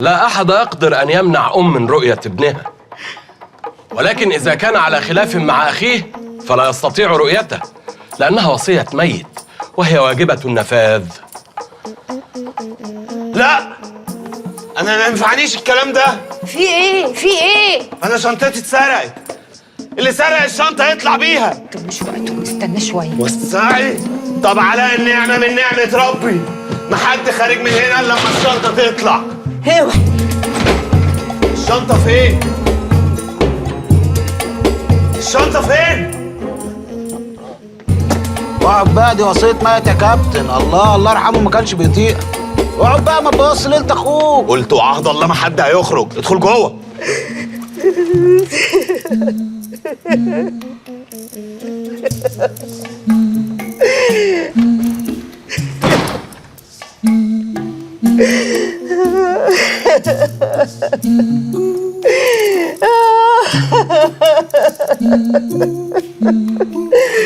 لا أحد يقدر أن يمنع أم من رؤية ابنها، ولكن إذا كان على خلاف مع أخيه فلا يستطيع رؤيته، لأنها وصية ميت وهي واجبة النفاذ. لا، انا ما ينفعنيش الكلام ده. في ايه؟ في ايه؟ انا شنطتي اتسرقت، اللي سرق الشنطة يطلع بيها. طب مش وقته، استنى شوية. وسعي. طب على النعمة من نعمه ربي، ما حد خارج من هنا الا لما الشنطة تطلع. اوعي. الشنطة فين؟ الشنطة فين؟ اقعد بقى، دي وصية ميت يا كابتن. الله الله يرحمه ما كانش بيطيق. اقعد بقى، ما تبوظش ليلة اخوك. قلت وعهد الله ما حد هيخرج، ادخل جوه.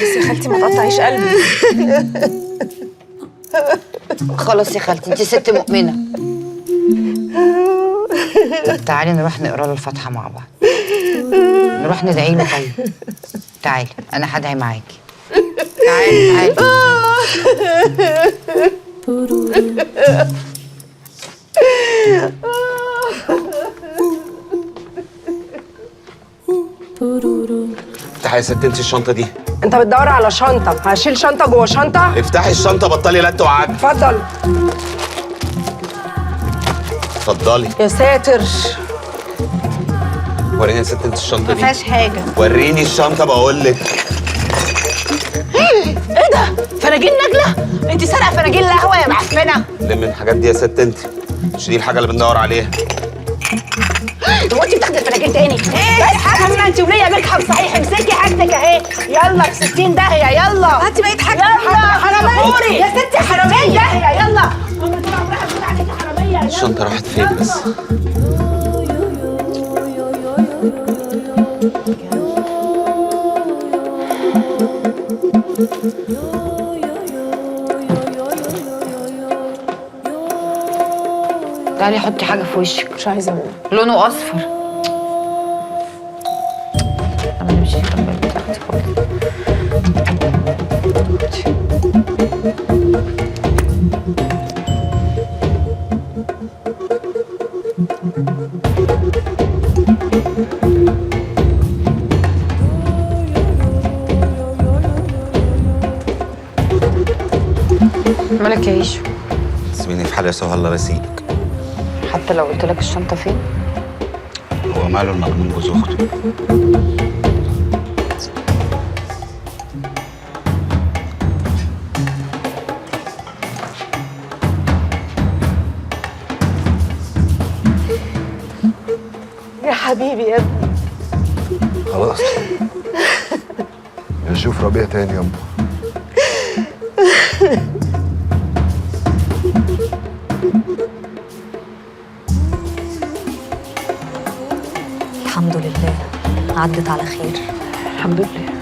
بس يا خالتي ما تقطعيش قلبي. خلاص يا خالتي، انت ست مؤمنة. طب تعالي نروح نقرا له الفاتحة مع بعض، نروح ندعي له. طيب تعالي، انا هدعي معاكي. تعالي تعالي. افتحي يا ست انت الشنطة دي. انت بتدور على شنطه؟ هشيل شنطه جوه شنطه؟ افتحي الشنطة، بطلي لت وعد. اتفضل. اتفضلي. يا ساتر. وريني يا ست انت الشنطة دي. ما فيهاش حاجة. وريني الشنطة بقول لك. ايه ده؟ فناجين نجله؟ انت سارقه فناجين القهوة يا معفنه. لم الحاجات دي يا ست انت، مش دي الحاجة اللي بندور عليها. هو انت بتاخدي الفناجين تاني؟ ايه بس حاجة انت وليا بجحم صحيح. امسكي حاجتك اهي، يلا في 60 داهية. يلا هاتي بقية حاجتك. يلا حرامية يا ستي، حرامية داهية. يلا الشنطة راحت فين بس؟ تعالي حطي حاجة في وشك. مش عايزه اقوم. لونه اصفر. طب نمشي بتاعتي خالص. مالك يا هيشو؟ سيبيني في حالي يا سهى، الله يسيبك. حتى لو قلت لك الشنطة فين؟ هو ماله المجنون جوز اخته؟ يا حبيبي يا ابني. خلاص نشوف ربيع تاني يما. الحمد لله عدت على خير. الحمد لله.